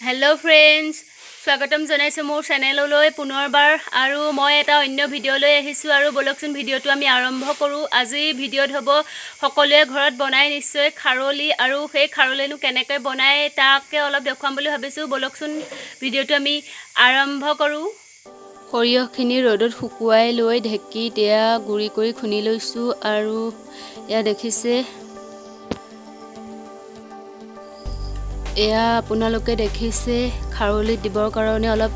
Hello' friends, স্বাগতম জনাইছোঁ মোৰ চেনেললৈ পুনৰবাৰ। আৰু মই এটা অন্য ভিডিঅ' লৈ আহিছোঁ। আৰু ব'লকচোন, ভিডিঅ'টো আমি আৰম্ভ কৰোঁ। আজিৰ ভিডিঅ'ত হ'ব সকলোৱে ঘৰত বনাই নিশ্চয় খাৰলি, আৰু সেই খাৰলিনো কেনেকৈ বনায় তাকে অলপ দেখুৱাম বুলি ভাবিছোঁ। ব'লকচোন, ভিডিঅ'টো আমি আৰম্ভ কৰোঁ। সৰিয়হখিনি ৰ'দত শুকুৱাই লৈ ঢেঁকীত এয়া গুড়ি কৰি খুন্দি লৈছোঁ। আৰু এয়া দেখিছে, এয়া আপোনালোকে দেখিছে, খাৰলিত দিবৰ কাৰণে অলপ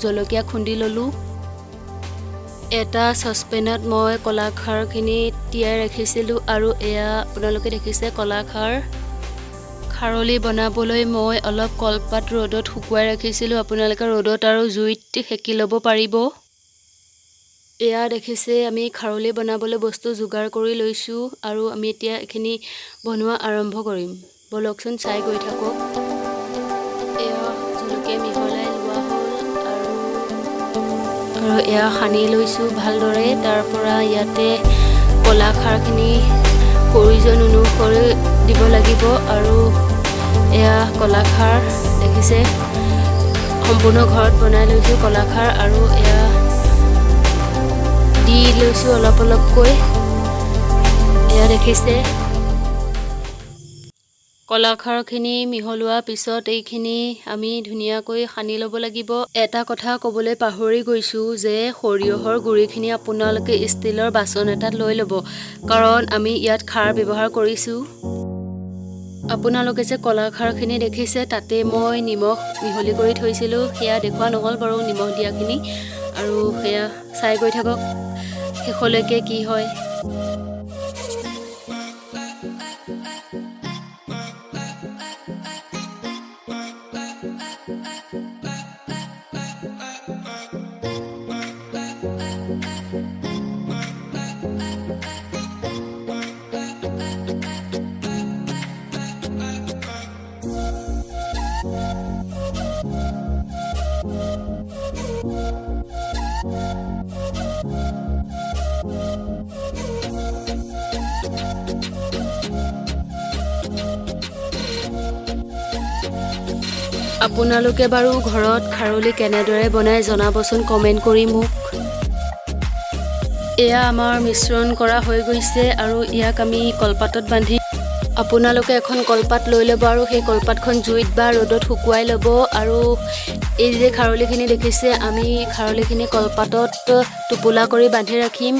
জলকীয়া খুন্দি ল'লোঁ। এটা চচপেনত মই কলাখাৰখিনি তিয়াই ৰাখিছিলোঁ আৰু এয়া আপোনালোকে দেখিছে কলাখাৰ। খাৰলি বনাবলৈ মই অলপ কলপাত ৰ'দত শুকুৱাই ৰাখিছিলোঁ। আপোনালোকে ৰ'দত আৰু জুইত সেকি ল'ব পাৰিব। এয়া দেখিছে, আমি খাৰলি বনাবলৈ বস্তু যোগাৰ কৰি লৈছোঁ আৰু আমি এতিয়া এইখিনি বনোৱা আৰম্ভ কৰিম। ব'লকচোন, চাই গৈ থাকক। এয়া জলকীয়া মিহলাই লোৱা হ'ল আৰু আৰু এয়া সানি লৈছোঁ ভালদৰে। তাৰ পৰা ইয়াতে কলাখাৰখিনি প্ৰয়োজন অনুসৰি দিব লাগিব। আৰু এয়া কলাখাৰ দেখিছে, সম্পূৰ্ণ ঘৰত বনাই লৈছোঁ কলাখাৰ। আৰু এয়া দি লৈছোঁ অলপ অলপকৈ। এয়া দেখিছে, কলাখাৰখিনি মিহলোৱাৰ পিছত এইখিনি আমি ধুনীয়াকৈ সানি ল'ব লাগিব। এটা কথা ক'বলৈ পাহৰি গৈছোঁ যে সৰিয়হৰ গুড়িখিনি আপোনালোকে ষ্টীলৰ বাচন এটাত লৈ ল'ব, কাৰণ আমি ইয়াত খাৰ ব্যৱহাৰ কৰিছোঁ। আপোনালোকে যে কলাখাৰখিনি দেখিছে, তাতে মই নিমখ মিহলি কৰি থৈছিলোঁ। সেয়া দেখুওৱা নহ'ল বাৰু নিমখ দিয়াখিনি। আৰু সেয়া চাই গৈ থাকক শেষলৈকে কি হয়। আপোনালোকে বাৰু ঘৰত খাৰলি কেনেদৰে বনাই জনাবচোন কমেণ্ট কৰি মোক। এয়া আমাৰ মিশ্ৰণ কৰা হৈ গৈছে আৰু ইয়াক আমি কলপাতত বান্ধি, আপোনালোকে এখন কলপাত লৈ ল'ব আৰু সেই কলপাতখন জুইত বা ৰ'দত শুকুৱাই ল'ব। আৰু এই যে খাৰলিখিনি দেখিছে, আমি খাৰলিখিনি কলপাতত টোপোলা কৰি বান্ধি ৰাখিম।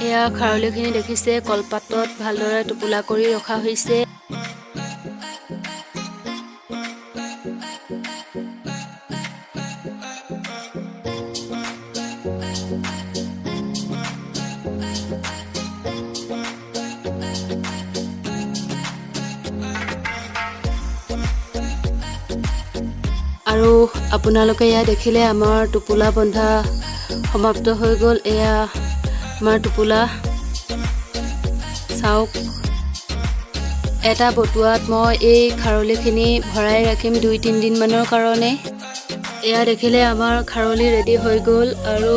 এয়া খাৰলিখিনি দেখিছে, কলপাতত ভালদৰে টোপোলা কৰি ৰখা হৈছে। আৰু আপোনালোকে এয়া দেখিলে, আমাৰ টোপোলা বন্ধা সমাপ্ত হৈ গ'ল। এয়া আমাৰ টোপোলা চাওক। এটা বটুৱাত মই এই খাৰলিখিনি ভৰাই ৰাখিম 2-3 দিনমানৰ কাৰণে। এয়া দেখিলে, আমাৰ খাৰলি ৰেডি হৈ গ'ল। আৰু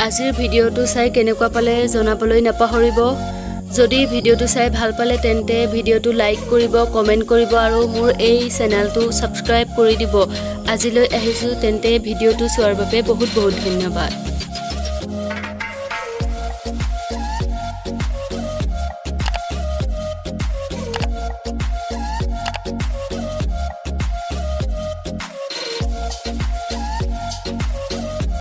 আজিৰ ভিডিঅ'টো চাই কেনেকুৱা পালে জনাবলৈ নাপাহৰিব। যদি ভিডিঅ'টো চাই ভাল পালে, তেন্তে ভিডিঅ'টো লাইক কৰিব, কমেণ্ট কৰিব আৰু মোৰ এই চেনেলটো ছাবস্ক্ৰাইব কৰি দিব। আজিলৈ আহিছোঁ তেন্তে। ভিডিঅ'টো চোৱাৰ বাবে বহুত বহুত ধন্যবাদ।